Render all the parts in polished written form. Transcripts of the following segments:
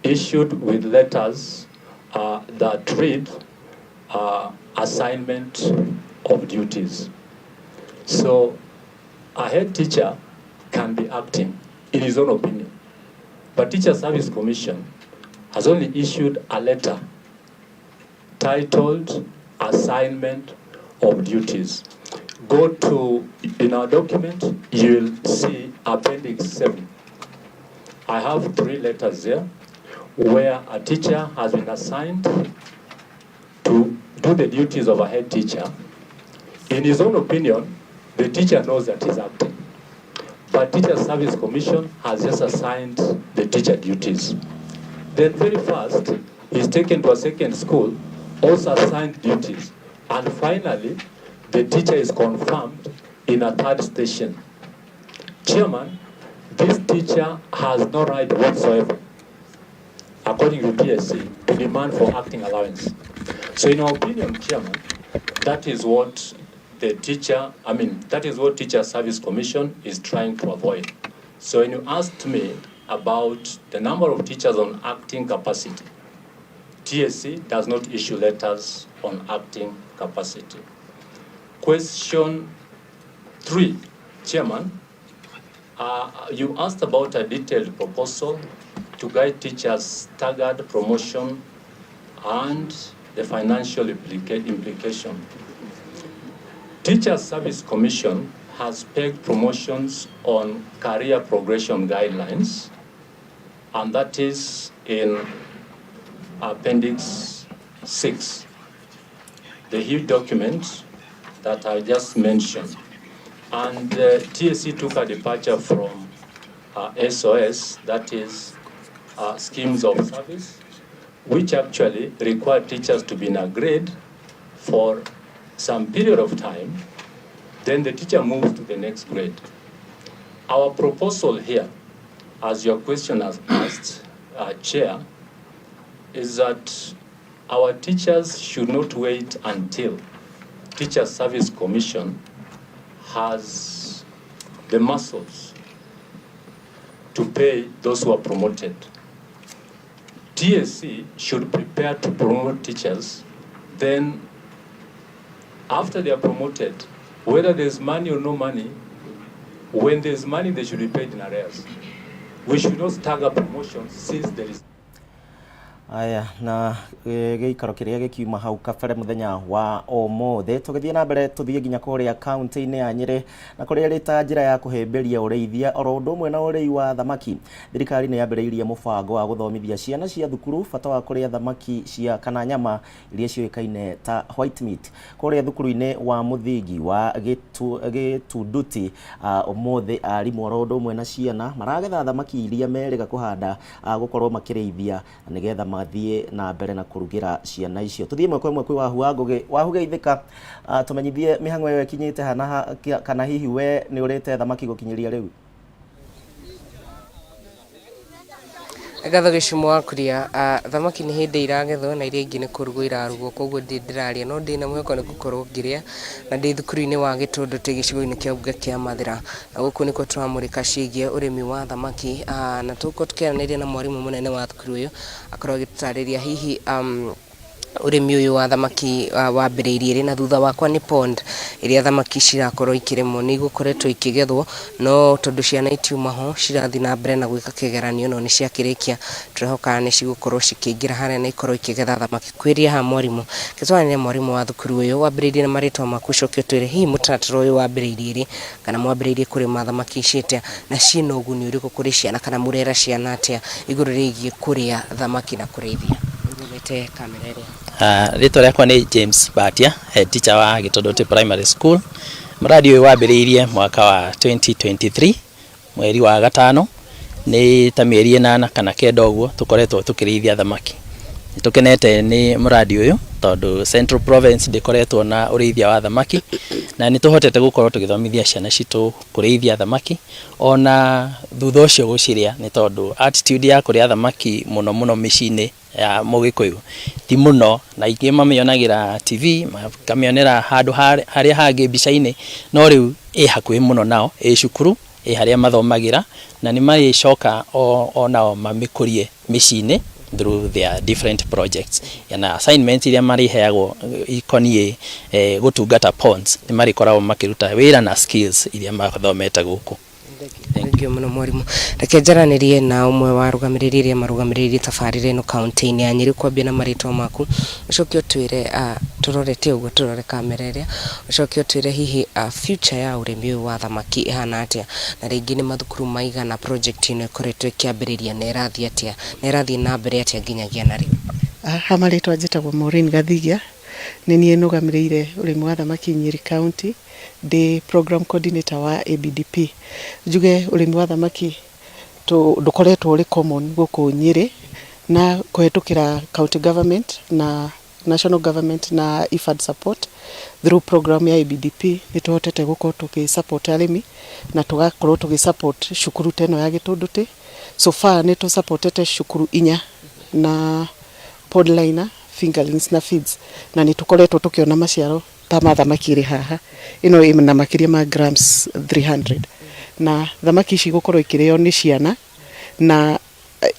Issued with letters that read assignment of duties. So a head teacher can be acting in his own opinion. But Teacher Service Commission has only issued a letter titled Assignment of Duties. Go to, in our document, you'll see Appendix 7. I have three letters there where a teacher has been assigned to do the duties of a head teacher. In his own opinion, the teacher knows that he's acting. But Teacher Service Commission has just assigned the teacher duties. Then very fast, he's taken to a second school, also assigned duties. And finally, the teacher is confirmed in a third station. Chairman, this teacher has no right whatsoever, according to TSC, to demand for acting allowance. So in our opinion, Chairman, that is what the teacher, I mean, that is what Teacher Service Commission is trying to avoid. So when you asked me about the number of teachers on acting capacity, TSC does not issue letters on acting capacity. Question 3, Chairman, you asked about a detailed proposal to guide teachers' staggered promotion and the financial implication. Teacher Service Commission has pegged promotions on career progression guidelines, and that is in Appendix 6, the huge document that I just mentioned. And TSC took a departure from SOS, that is schemes of service, which actually require teachers to be in a grade for some period of time, then the teacher moves to the next grade. Our proposal here, as your question has asked, Chair, is that our teachers should not wait until Teacher Service Commission has the muscles to pay those who are promoted. TSC should prepare to promote teachers, then after they are promoted, whether there's money or no money, when there's money, they should be paid in arrears. We should not stagger promotions since there is Aya na gĩikaro kĩrĩa gĩkiuma hau kabere mũthenya wa ũmũthĩ. Tũgĩthiĩ na mbere, tũthiĩ nginya kũrĩa kaunti-inĩ ya Nyĩrĩ, na kũrĩa ĩrĩ ta njĩra ya kũhĩmbĩria ũrĩithia oro ũndũ ũmwe na ũrĩi wa thamaki, thirikari nĩ yambĩrĩirie mũbango wa gũthomithia ciana cia thukuru bata wa kũrĩa thamaki cia kana nyama iria ciũĩkaine ta white meat. Kũrĩa thukuru-inĩ wa mũthingi wa Gĩtunduti, ũmũthĩ arimũ oro ũndũ ũmwe na ciana maragetha thamaki iria merĩga kũhanda, gũkorwo makĩrĩithia na nĩgetha mathiĩ na mbere na kũrugĩra ciana icio. Tũthiĩ ĩmwe kwa ĩmwe kwĩ Wahu wa Ngũgĩ. Wahu geithĩka, tũmenyithie mĩhang'o ĩyo ĩkinyĩte hana kana hihi we nĩ ũrĩte thamaki gũkinyĩria rĩu? Ngatho gĩcumo wa kuria. Thamaki nĩ hĩndĩ iragethwo na iria ingĩ nĩ kũrugwo irarugwo, koguo ndĩ ndĩraria no ndĩna mwĩhoko nĩ gũkorwo ngĩrĩa. Na ndĩ thukuru-inĩ wa Gĩtũndũ gĩcigo-inĩ kĩa mbunge kĩa Mathĩra, na gũkũ nĩkuo tũramũrĩka ciĩgiĩ ũrĩmi wa thamaki, na tũgũkorwo tũkĩaranĩria na mwarimũ mũnene wa thukuru ũyũ, akorwo agĩtũtarĩria hihi ũrĩmi ũyũ wa thamaki wambĩrĩirie rĩ. Na thutha wakwa nĩ pond ĩrĩa thamaki cirakorwo ikĩrĩmwo. Nĩ igũkoretwo ikĩgethwo, no tondũ ciana itiuma ho, cirathiĩ na mbere na gwĩka kĩgeranio, no nĩ ciakĩrĩkia, tũrehoka nĩ cigũkorwo cikĩingĩra harĩa na ikorwo ikĩgetha thamaki. Kwĩria haha mwarimũ kĩtwaranĩre, mwarimũ wa thukuru ũyũ, wambĩrĩirie na marĩtwa maku, ũcoke ũtwĩre hihi mũtaratara ũyũ wambĩrĩirie rĩ, kana mwambĩrĩirie kũrĩma thamaki ici atĩa, na ciĩna ũguni ũrĩkũ kũrĩ ciana, kana mũrera ciana atĩa igũrũ rĩgiĩ kũrĩa thamaki na kũrĩithia. Ũrũmĩte kamera ĩrĩa. Rĩtwa rĩakwa nĩ James Batia, head teacher wa Gĩtondoti Primary School. Mũradi ũyũ wambĩrĩirie mwaka wa 2023 mweri wa gatano, nĩ ta mĩeri 8 kana 9 ũguo tũkoretwo tũkĩrĩithia thamaki. Nĩ tũkenete nĩ mũradi ũyũ tondũ Central Province ndĩkoretwo na ũrĩithia wa thamaki, na nĩ tũhotete gũkorwo tũgĩthomithia ciana citũ kũrĩithia thamaki, ona thutha ũcio gũcirĩa, nĩ tondũ attitude ya kũrĩa thamaki mũno mũno mĩciĩ-inĩ ya mũgĩkũyũ ti mũno, na ingĩ mamĩonagĩra TV, makamĩonera handũ harĩa hangĩ mbica-inĩ, no rĩu ĩ hakuhĩ mũno nao, ĩ cukuru, ĩ harĩa mathomagĩra, na nĩ marĩcoka o nao mamĩkũrie. mĩciĩ-inĩ through their different projects na assignments iria marĩheagwo ikoniĩ gũtungata ponds, nĩ marĩkoragwo makĩruta wĩra na skills iria mathomete gũkũ. Thank you mũno, mwarimũ. Reke njaranĩrie na ũmwe wa arũgamĩrĩri arĩa marũgamĩrĩire tabarĩra ĩno kaunti-inĩ ya Nyĩrĩ. Kwambia na marĩtwa maku, ũcoke ũtwĩre, tũrorete ũguo, tũrore kamera ĩrĩa, ũcoke ũtwĩre hihi future ya ũrĩmi ũyũ wa thamaki ĩhana atĩa, na rĩngĩ nĩ mathukuru maigana project ĩno ĩkoretwo ĩkĩambĩrĩria, na ĩrathiĩ atĩa, na ĩrathiĩ na mbere atĩa nginyagia na rĩu. Ha marĩtwa njĩtagwo Maureen Gathigia, nĩ niĩ nũgamĩrĩire ũrĩmi wa thamaki Nyĩrĩ County, ndĩ program coordinator wa ABDP. Njuge ũrĩmi wa thamaki ndũkoretwo ũrĩ common gũkũ Nyĩrĩ, na kũhetũkĩra county government na national government na IFAD support through program ya ABDP, nĩ tũhotete gũkorwo tũgĩ support arĩmi na tũgakorwo tũgĩ support cukuru ta ĩno ya Gĩtũndũtĩ. So far nĩ tũsupportete cukuru inya na pond liner, fingerlings na feeds, na nĩ tũkoretwo tũkĩona maciaro ta ma thamaki ĩrĩ haha ĩno ĩna makĩria ma grams 300, na thamaki ici igũkorwo ikĩrĩo nĩ ciana na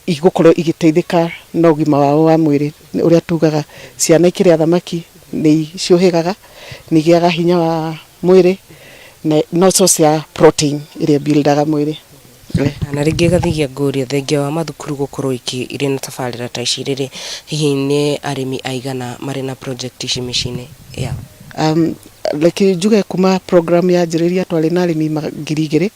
igũkorwo igĩteithĩka na ũgima wao wa mwĩrĩ. Ũrĩa tugaga, ciana ikĩrĩa thamaki nĩ ciũhĩgaga, nĩ igĩaga hinya wa mwĩrĩ, na no source ya protein ĩrĩa buildaga mwĩrĩ. Na rĩngĩ Gathigia, ngũria, thengia wa mathukuru gũkorwo irĩ na tabarĩra ta ici rĩrĩ, hihi nĩ arĩmi aigana marĩ na project ici mĩciĩ-inĩ yao? Reke njuge kuma program yanjĩrĩria twarĩ na arĩmi 2000,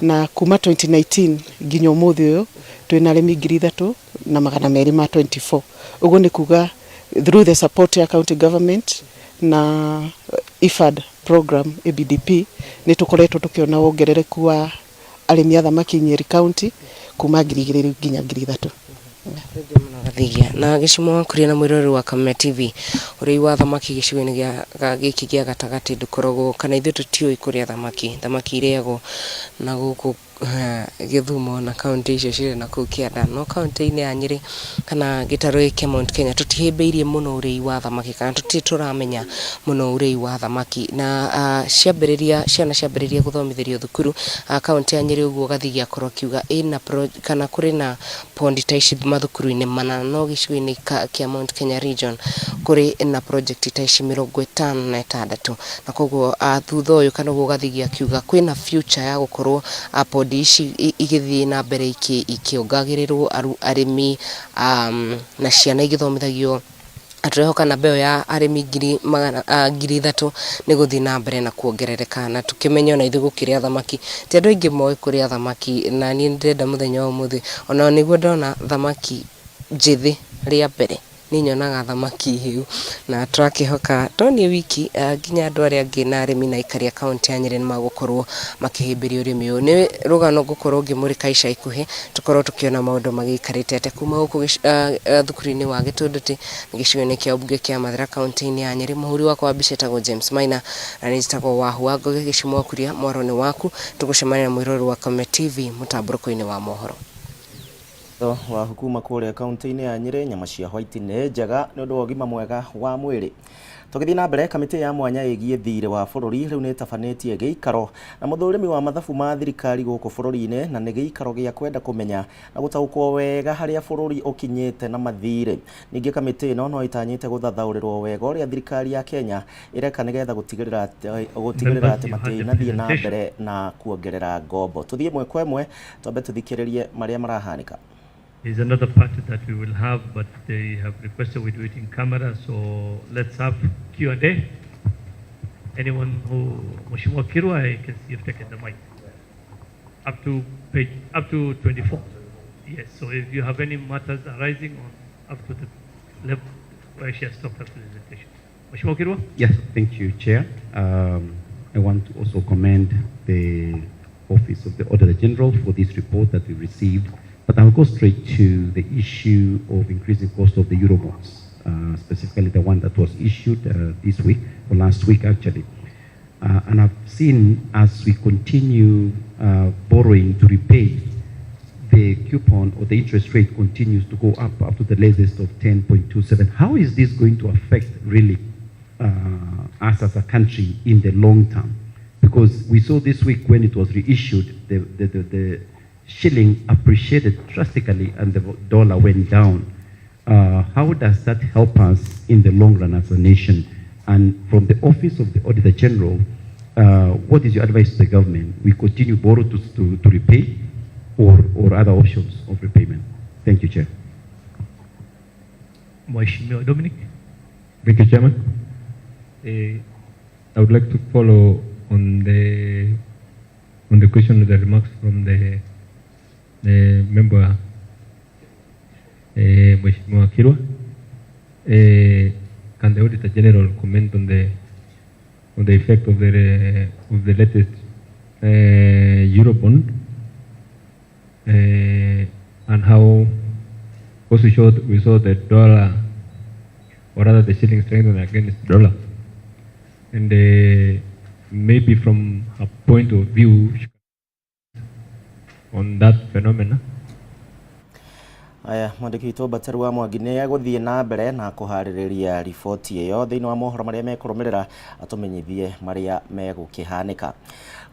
na kuma 2019 nginya ũmũthĩ ũyũ twĩna arĩmi 3224. Ũguo nĩ kuga through the support ya county government na IFAD program ABDP, nĩ tũkoretwo tũkĩona wongerereku wa arĩmi a thamaki Nyeri County kuma 2000 nginya 3000. Gathigia na gĩcimo wakuria na mwĩroreri wa Kameme TV, ũrĩi wa thamaki gĩcigo-inĩ gĩkĩ gĩa gatagatĩ ndũkoragwo, kana ithuĩ tũtiũĩ kũrĩa thamaki. Thamaki irĩagwo na gũkũ Gĩthumo na kaunti icio cirĩ na kũu kĩanda, no kaunti-inĩ ya Nyĩrĩ kana gĩtarũ gĩkĩ kĩa Mount Kenya tũtihĩmbĩirie mũno ũrĩi wa thamaki, kana tũtirĩ tũramenya mũno ũrĩi wa thamaki. Na ciambĩrĩria, ciana ciambĩrĩria gũthomithĩrio thukuru kaunti ya Nyĩrĩ, ũguo Gathigia akorwo akiuga ĩna kana kũrĩ na pondi ta ici mathukuru-inĩ mana, no gĩcigo-inĩ kĩa Mount Kenya region kũrĩ na project ta ici 56, na koguo thutha ũyũ, kana ũguo Gathigia akiuga, kwĩna future ya gũkorwo pondi ici igĩthiĩ na mbere ikĩongagĩrĩrwo arĩmi na ciana igĩthomithagio. Tũrehoka namba ĩyo ya arĩmi ngiri magana 3000 nĩ gũthiĩ na mbere na kuongerereka, na tũkĩmenye ona ithuĩ gũkĩrĩa thamaki. Ti andũ aingĩ moĩ kũrĩa thamaki, na niĩ ndĩrenda mũthenya wa ũmũthĩ ona nĩguo ndona thamaki njĩthĩ rĩa mbere. Niĩ nyonaga thamaki hĩu, na tũrakĩhoka to niĩ wiki, nginya andũ arĩa angĩ na arĩmi na aikari a kaunti ya Nyĩrĩ nĩ magũkorwo makĩhĩmbĩria ũrĩmi ũyũ. Nĩ rũgano ngũkorwo ngĩmũrĩka ica ikuhĩ, tũkorwo tũkĩona maũndũ magĩikarĩte atĩa kuma gũkũ thukuru-inĩ wa Gĩtũndũtĩ, gĩcigo-inĩ kĩa ũmbunge kĩa Mathĩra, kaunti-inĩ ya Nyĩrĩ. Mũhũri wakwa wa mbica etagwo James Maina, na niĩ njĩtagwo Wahu wa Ngũgĩ. Gĩcimo wa Kuria, mwaro nĩ waku. Tũgũcemania na mwĩroreri wa Kameme TV mũtambũrũko-inĩ wa mohoro. Wa kuma kũrĩa kaunti-inĩ ya Nyĩrĩ, nyama cia white nĩ njega nĩ ũndũ wa ũgima mwega wa mwĩrĩ. Tũgĩthiĩ na mbere, kamĩtĩ ya mwanya ĩgiĩ thirĩ wa bũrũri rĩu nĩ ĩtabanĩtie gĩikaro na mũthũrimi wa mathabu ma thirikari gũkũ bũrũri-inĩ, na nĩ gĩikaro gĩa kwenda kũmenya na gũtaũkwo wega harĩa bũrũri ũkinyĩte na mathirĩ. Ningĩ kamĩtĩ ĩno no ĩtanyĩte gũthathaũrĩrwo wega ũrĩa thirikari ya Kenya ĩreka nĩgetha gũtigĩrĩra atĩ matinathiĩ na mbere na kuongerera ngombo. Tũthiĩ ĩmwe kwa ĩmwe, twambe tũthikĩrĩrie marĩa marahanĩka. There's another party that we will have, but they have requested we do it in camera, so let's have Q&A. Anyone who, Mheshimiwa Kirwa, I can see you've taken the mic. Up to page, up to 24. Yes, so if you have any matters arising on up to the level where she has stopped her presentation. Mheshimiwa Kirwa? Yes, thank you, Chair. I want to also commend the Office of the Auditor General for this report that we received. But I'll go straight to the issue of increasing cost of the Eurobonds, specifically the one that was issued this week, or last week actually. And I've seen as we continue borrowing to repay, the coupon or the interest rate continues to go up, up to the latest of 10.27. How is this going to affect really us as a country in the long term? Because we saw this week when it was reissued, the shilling appreciated drastically and the dollar went down. How does that help us in the long run as a nation? And from the Office of the Auditor General, what is your advice to the government? We continue borrow to repay or other options of repayment? Thank you, Chair. Mheshimiwa Dominic. Thank you, Chairman. I would like to follow on the question of the remarks from the member, Mheshimiwa Kirwa. Can the Auditor General comment on the effect of the latest Eurobond and how also showed we saw the dollar, or rather the shilling strengthen against the dollar, and maybe from a point of view on that phenomena. Aya, mwandĩki witũ Bateru wa Mwangi nĩ egũthiĩ na mbere na kũharĩrĩria riboti ĩyo thĩinĩ wa mohoro marĩa mekũrũmĩrĩra, atũmenyithie marĩa megũkĩhanĩka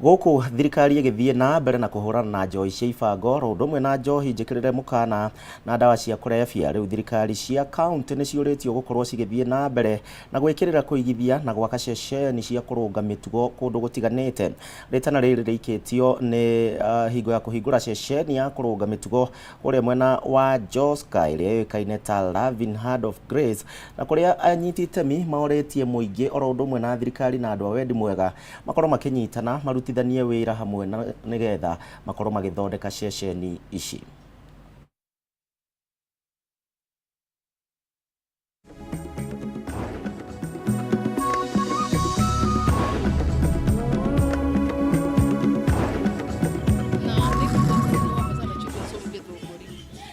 gũkũ thirikari ĩgĩthiĩ na mbere na kũhũrana na njohi cia ibango ro ũndũ ũmwe na njohi njĩkĩrĩre mũkana na ndawa cia kũrebia. Rĩu thirikari cia kaunti nĩ ciũrĩtio gũkorwo cigĩthiĩ na mbere na gwĩkĩrĩra kũigithia na gwaka ceceni cia kũrũnga mĩtugo kũndũ gũtiganĩte. Rĩtana rĩrĩ rĩikĩtio nĩ hingo ya kũhingũra ceceni ya kũrũnga mĩtugo kũrĩa mwena wa Joska ĩrĩa yũĩkaine ta Loving Hand of Grace, na kũrĩa anyiti itemi maorĩtie mũingĩ oro ũndũ ũmwe na thirikari na andũ a wendi mwega makorwo makĩnyitana marutithanie wĩra hamwe na nĩgetha makorwo magĩthondeka ceceni ici.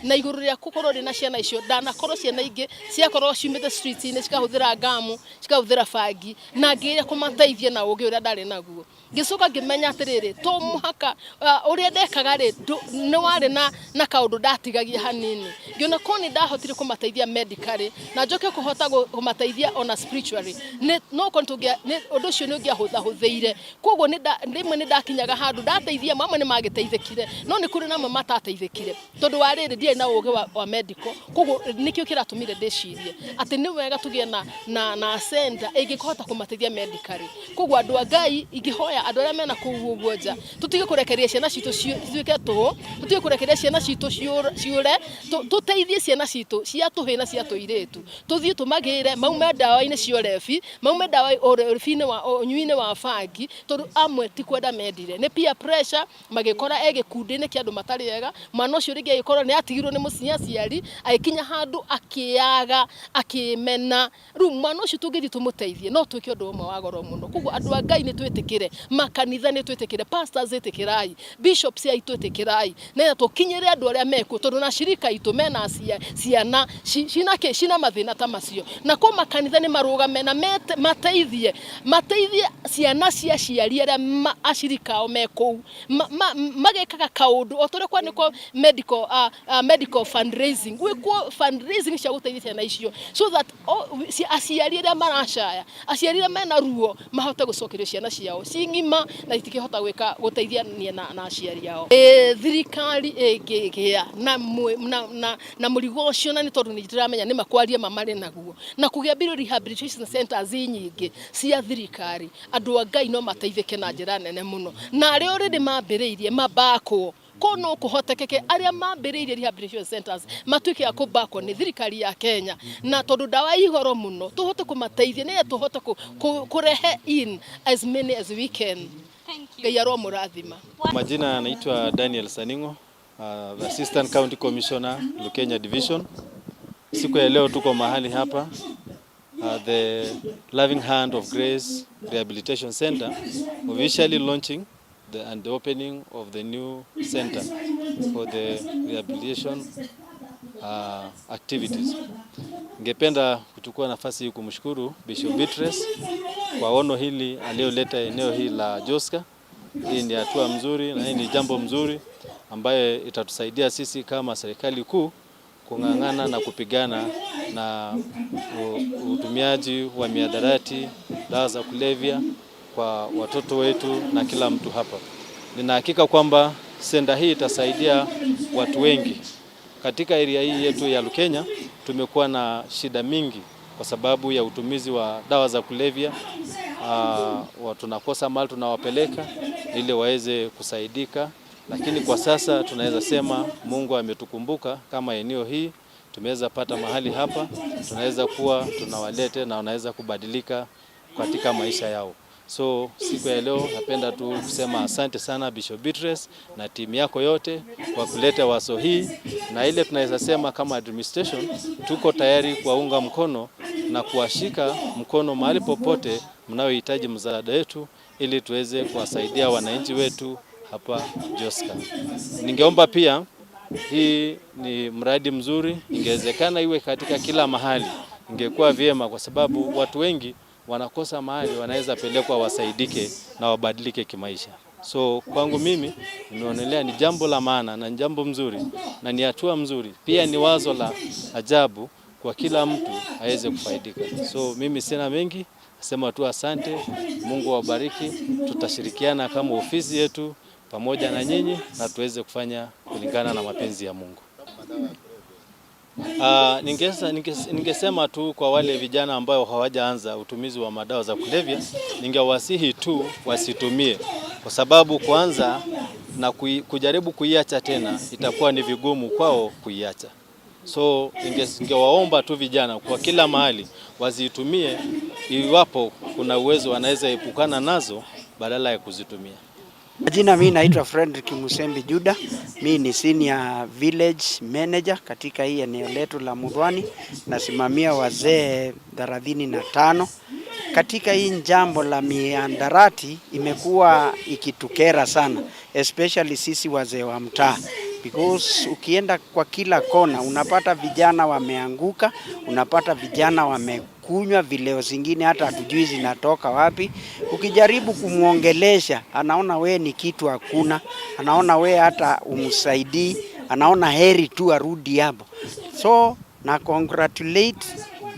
Na igũrũ rĩa gũkorwo ndĩ na ciana icio, ndanakorwo ciana ingĩ ciakorwo ciumĩte street-inĩ, cikahũthĩra ngamu, cikahũthĩra bangi, na ngĩgeria kũmateithia na ũgĩ ũrĩa ndarĩ naguo. Ngĩcoka ngĩmenya atĩrĩrĩ, to mũhaka ũrĩa ndekaga rĩ, nĩ warĩ na kaũndũ ndatigagia hanini. Ngĩona korwo nĩ ndahotire kũmateithia medically na njoke kũhota kũmateithia ona spiritually, nĩ no korwo ũndũ ũcio nĩ ũngĩahũthahũthĩire. Koguo rĩmwe nĩ ndakinyaga handũ ndateithia mamwe, nĩ magĩteithĩkire, no nĩ kũrĩ namwe matateithĩkire tondũ wa rĩrĩ ndiarĩ na ũgĩ wa medical. Koguo nĩkĩo kĩratũmire ndĩcirie atĩ nĩ wega tũgĩe na center ĩngĩkũhota kũmateithia medically. Koguo andũ a Ngai, ingĩhoya andũ arĩa mena kũu ũguo nja, tũtige kũrekereria ciana citũ cituĩke tũhũ, tũtige kũrekereria ciana citũ ciũre, tũteithie ciana citũ cia tũhĩ na cia tũirĩtu, tũthiĩ tũmagĩre maume ndawa-inĩ cia ũrebi, maume ndawa ũrebi-inĩ wa ũnyui-inĩ wa bangi, tondũ amwe ti kwenda mendire, nĩ peer pressure, magĩkora e gĩkundi-inĩ kĩa andũ matarĩ ega. Mwana ũcio rĩngĩ agĩkorwo nĩ atigirwo nĩ mũciĩ aciari, agĩkinya handũ akĩyaga, akĩmena. Rĩu mwana ũcio tũngĩthiĩ tũmũteithie, no twĩke ũndũ ũmwe wa goro mũno. Koguo andũ a Ngai, nĩ twĩtĩkĩre, makanitha nĩ twĩtĩkĩre, pastors ĩtĩkĩrai, bishops aitũ ĩtĩkĩrai, nĩgetha tũkinyĩre andũ arĩa mekuo, tondũ na cirika itũ mena ciana cina kĩ, cina mathĩna ta macio. Na ko makanitha nĩ marũgame na mateithie ciana cia aciari arĩa acirika ao me kũu, magekaga kaũndũ o ta ũrĩa kwanĩkwo medical fundraising, gwĩkwo fundraising cia gũteithia ciana icio, so that aciari arĩa maracaya, aciari arĩa mena ruo, mahote gũcokerio ciana ciao ci ng'ima na itikĩhota gwĩka gũteithania na aciari ao. Thirikari ĩngĩgĩa na mũrigo ũcio, na nĩ tondũ nĩ ndĩramenya nĩ makwaria ma marĩ naguo na kũgĩa mbirũ rehabilitation centers nyingĩ cia thirikari, andũ a Ngai no mateithĩke na njĩra nene mũno. Na arĩa already mambĩrĩirie mabakwo ko no kũhotekeke arĩa mambĩrĩirie rehabilitation centers matuĩke a kũbakwo nĩ thirikari ya Kenya, na tondũ ndawa i goro mũno, tũhote kũmateithia nĩgetha tũhote kũrehe in as many as we can. Ngai aromũrathima. Majina anaitwa Daniel Saningo, the Assistant County Commissioner, Lukenya Division. Siku ya leo tuko mahali hapa, the Loving Hand of Grace Rehabilitation Center, officially launching and the opening of the new center for the rehabilitation activities. Ningependa kuchukua nafasi hii kumshukuru Bishop Beatrice kwa ono hili aliyoleta eneo hili la Joska. Hii ni hatua mzuri na hii ni jambo mzuri ambayo itatusaidia sisi kama serikali kuu kung'ang'ana na kupigana na utumiaji wa mihadarati, dawa za kulevya kwa watoto wetu na kila mtu hapa. Nina hakika kwamba Senda hii itasaidia watu wengi katika area hii yetu ya Lukenya. Tumekuwa na shida mingi kwa sababu ya utumizi wa dawa za kulevya. Tunakosa mahali tunawapeleka ili waweze kusaidika, lakini kwa sasa tunaweza sema Mungu ametukumbuka kama eneo hii tumeweza pata mahali hapa, tunaweza kuwa tunawalete na wanaweza kubadilika katika maisha yao. So siku ya leo napenda tu kusema asante sana Bishop Beatrice na timu yako yote kwa kuleta wazo hii, na ile tunaweza sema kama administration tuko tayari kuwaunga mkono na kuwashika mkono mahali popote mnayohitaji msaada wetu ili tuweze kuwasaidia wananchi wetu hapa Joska. Ningeomba pia, hii ni mradi mzuri, ingewezekana iwe katika kila mahali, ingekuwa vyema, kwa sababu watu wengi wanakosa mahali wanaweza pelekwa wasaidike na wabadilike kimaisha. So kwangu mimi nimeonelea ni jambo la maana na ni jambo mzuri na ni hatua mzuri, pia ni wazo la ajabu kwa kila mtu aweze kufaidika. So mimi sina mengi, nasema tu asante, Mungu awabariki. Tutashirikiana kama ofisi yetu pamoja na nyinyi na tuweze kufanya kulingana na mapenzi ya Mungu. Ningesema tu kwa wale vijana ambao hawajaanza utumizi wa madawa za kulevya, ningewasihi tu wasitumie, kwa sababu kuanza na kujaribu kuiacha tena itakuwa ni vigumu kwao kuiacha. So ningewaomba tu vijana kwa kila mahali wazitumie, iwapo kuna uwezo wanaweza epukana nazo badala ya kuzitumia. Majina, mimi naitwa Fredrick Musembi Juda. Mimi ni senior village manager katika hii eneo letu la Muthwani. Nasimamia wazee 35. Katika hii jambo la mihadarati imekuwa ikitukera sana, especially sisi wazee wa mtaa, because ukienda kwa kila kona unapata vijana wameanguka, unapata vijana wamekunywa vileo zingine hata hatujui zinatoka wapi. Ukijaribu kumwongelesha anaona we ni kitu hakuna, anaona we hata umsaidii, anaona heri tu arudi hapo. So na congratulate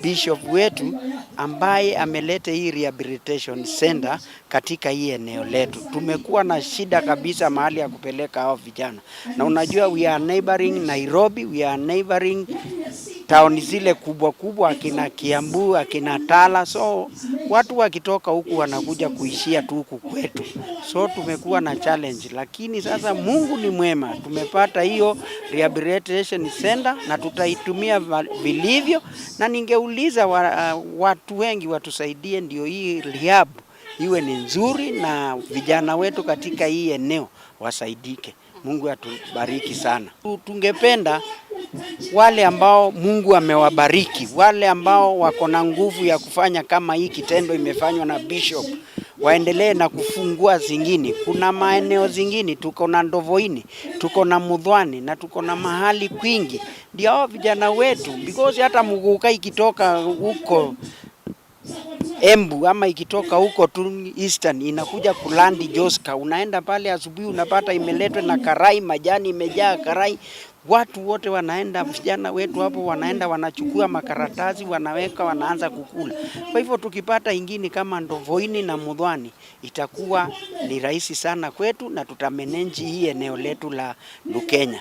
bishop wetu ambaye ameleta hii rehabilitation center katika hii eneo letu. Tumekuwa na shida kabisa mahali ya kupeleka hao vijana, na unajua we are neighboring Nairobi, we are neighboring town zile kubwa kubwa, akina Kiambu, akina Tala. So watu wakitoka huku wanakuja kuishia tu huku kwetu, so tumekuwa na challenge, lakini sasa Mungu ni mwema, tumepata hiyo rehabilitation center na tutaitumia vilivyo, na ningeuliza watu wengi watusaidie, ndio hii rehab iwe ni nzuri na vijana wetu katika hii eneo wasaidike. Mungu atubariki sana. Tungependa wale ambao Mungu amewabariki, wale ambao wako na nguvu ya kufanya kama hii kitendo imefanywa na bishop, waendelee na kufungua zingine. Kuna maeneo zingine, tuko na Ndovoini, tuko na Muthwani na tuko na mahali kwingi, ndio hao vijana wetu, because hata muguka ikitoka huko Embu ama ikitoka huko tu Eastern inakuja kulandi Joska, unaenda pale asubuhi unapata imeletwa na karai, majani imejaa karai. Watu wote wanaenda, vijana wetu hapo wanaenda wanachukua makaratasi wanaweka, wanaanza kukula. Kwa hivyo tukipata ingine kama Ndovoini na Muthwani itakuwa ni rahisi sana kwetu na tutamenenji hii eneo letu la Lukenya.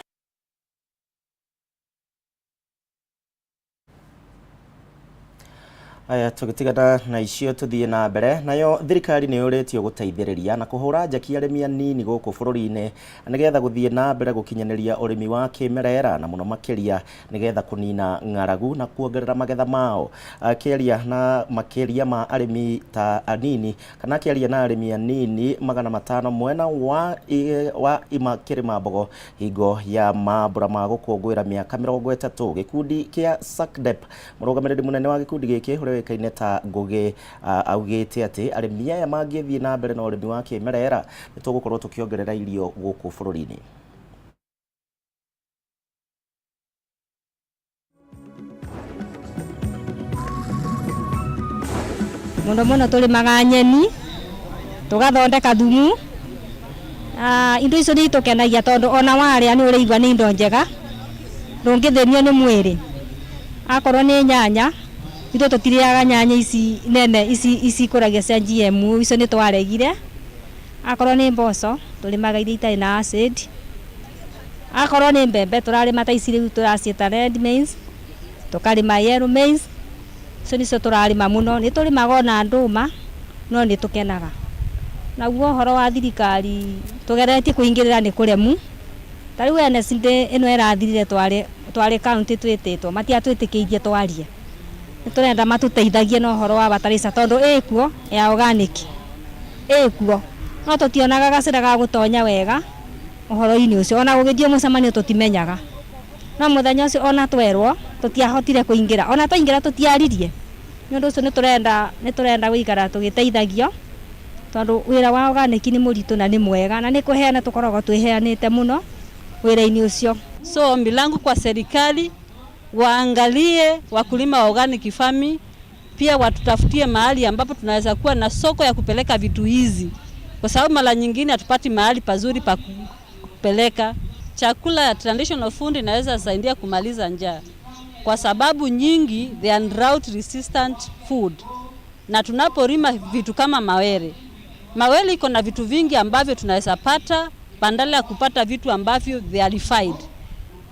Aya, tũgĩtigana na icio tũthiĩ na mbere nayo. Thirikari nĩ yũrĩtio gũteithĩrĩria na kũhũra njaki arĩmi anini gũkũ bũrũri-inĩ nĩgetha gũthiĩ na mbere gũkinyanĩria ũrĩmi wa kĩmerera, na mũno makĩria nĩgetha kũnina ng'aragu na kuongerera magetha mao. Akĩaria na makĩria ma arĩmi ta anini, kana akĩaria na arĩmi anini 500 mwena wa ima Kĩrĩma hingo ya mambũra ma gũkũngũĩra mĩaka 30 gĩkundi kĩa SACDEP, mũrũgamĩrĩri mũnene wa gĩkundi gĩkĩ ũrĩa ũĩkaine ta Ngũgĩ augĩte atĩ arĩmi aya mangĩthiĩ na mbere na ũrĩmi wa kĩmerera nĩ tũgũkorwo tũkĩongerera irio gũkũ bũrũri-inĩ. Mũno mũno tũrĩmaga nyeni, tũgathondeka thumu. Indo icio nĩ itũkenagia tondũ ona warĩa nĩ ũraigua nĩ indo njega, ndũngĩthĩnio nĩ mwĩrĩ. Akorwo nĩ nyanya, ithuĩ tũtirĩaga nyanya ici nene ici ici ikũragia cia GMO, icio nĩ twaregire. Akorwo nĩ mboco, tũrĩmaga iria itarĩ na acid. Akorwo nĩ mbembe tũrarĩma ta ici rĩu tũraciĩta red maize, tũkarĩma yellow maize, icio nĩcio tũrarĩma mũno. Nĩ tũrĩmaga ona ndũma no nĩ tũkenaga. Naguo ũhoro wa thirikari tũgeretie kũingĩrĩra nĩ kũremu. Ta rĩu Wednesday ĩno ĩrathirire twarĩ twarĩ county twĩtĩtwo matiatwĩtĩkĩirie twarie. Nĩ tũrenda matũteithagie na ũhoro wa bataraitha tondũ ĩkuo ya organic ĩkuo no tũtionaga gacĩra ga gũtonya wega ũhoro-inĩ ũcio. Ona gũgĩthiĩ mũcemanio tũtimenyaga. No mũthenya ũcio ona twerwo tũtiahotire kũingĩra. Ona twaingĩra tũtiaririe. Nĩ ũndũ ũcio nĩ tũrenda nĩ tũrenda gũikara tũgĩteithagio tondũ wĩra wa organic nĩ mũritũ na nĩ mwega na nĩ kũheana tũkoragwo twĩheanĩte mũno wĩra-inĩ ũcio. So ombi langu kwa serikali waangalie wakulima wa organic farming, pia watutafutie mahali ambapo tunaweza kuwa na soko ya kupeleka vitu hizi, kwa sababu mara nyingine hatupati mahali pazuri pa kupeleka chakula. Ya traditional food inaweza saidia kumaliza njaa, kwa sababu nyingi they are drought resistant food, na tunapolima vitu kama mawere, mawere iko na vitu vingi ambavyo tunaweza pata badala ya kupata vitu ambavyo they are refined.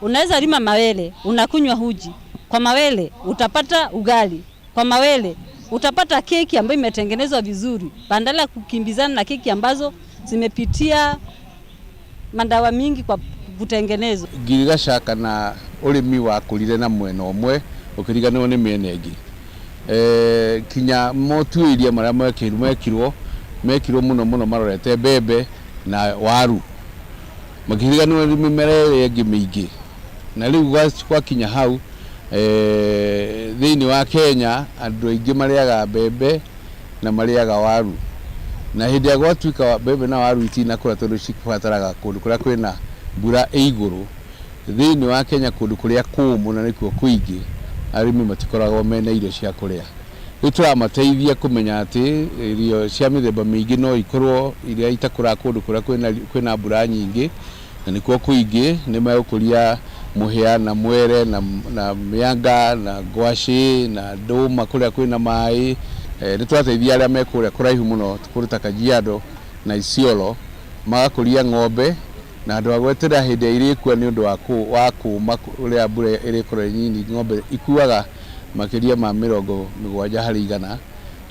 Unaweza lima mawele, unakunywa uji. Kwa mawele utapata ugali, kwa mawele utapata keki ambayo imetengenezwa vizuri, badala ya kukimbizana na keki ambazo zimepitia madawa mingi kwa kutengenezwa. Ngirigaca kana ũrĩmi wakũrire na mwena ũmwe ũkĩriganĩrwo nĩ mĩena ĩngĩ. Kinya motuĩria marĩa mekirwo mekirwo mũno mũno marorete mbembe na waru, makĩriganĩrwo nĩ mĩmera ĩrĩa ĩngĩ mĩingĩ. Na rĩu gwakinya hau, thĩinĩ wa Kenya andũ aingĩ marĩaga mbembe na marĩaga waru, na hĩndĩ ĩrĩa gwatuĩka mbembe na waru itinakũra tondũ cibataraga kũndũ kũrĩa kwĩna mbura ĩ igũrũ, thĩinĩ wa Kenya kũndũ kũrĩa kũũmũ na nĩkuo kũingĩ, arĩmi matikoragwo mena irio cia kũrĩa. Rĩu tũramateithia kũmenya atĩ irio cia mĩthemba mĩingĩ no ikorwo iria itakũraga kũndũ kũrĩa kwĩna mbura nyingĩ na nĩkuo kũingĩ. Nĩ megũkũria mũhĩa na mwere na mĩanga na ngwacĩ na ndũma kũrĩa kwĩna maĩ. Nĩ tũrateithia arĩa me kũrĩa kũraihu mũno kũndũ ta Kajiado na Isiolo, magakũria ng'ombe na handũ ha gweterera hĩndĩ ĩrĩa irĩkua nĩ ũndũ wa kũũma ũrĩa mbura ĩrĩkorwo ĩ nini, ng'ombe ikuaga makĩria ma 70%.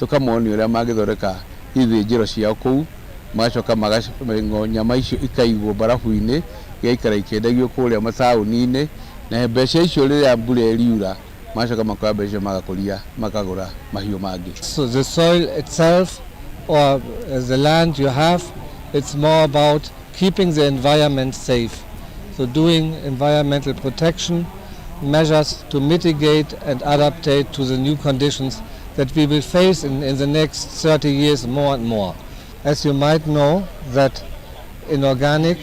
Tũkamonia ũrĩa mangĩthondeka ithĩnjĩro ciao kũu, magacoka nyama icio ikaigwo barabu-inĩ, igaikara ikĩendagio kũrĩa mataũni-inĩ, na mbeca icio rĩrĩa mbura ĩriura magacoka makoya mbeca icio magakũria makagũra mahiũ mangĩ. So the soil itself or the land you have, it's more about keeping the environment safe. So doing environmental protection measures to mitigate and adaptate to the new conditions that we will face in the next 30 years more and more. As you might know that in organic,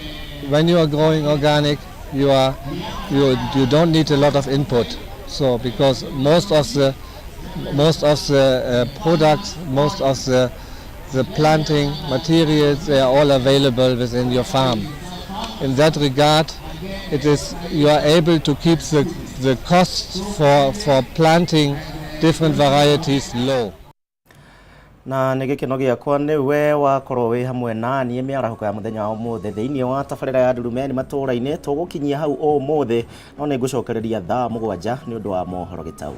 when you are growing organic, you don't need a lot of input. So because most of the products, most of the planting materials, they are all available within your farm. In that regard, it is you are able to keep the costs for planting different varieties low. Na nĩ gĩkeno gĩakwa nĩwe wakorwo wĩ hamwe na niĩ mĩarahũko ya mũthenya wa ũmũthĩ thĩinĩ wa tabarĩra ya Ndurumeni matũũra-inĩ. Tũgũkinyia hau ũmũthĩ, no nĩ ngũcokereria thaa 7 nĩ ũndũ wa mohoro gĩtau.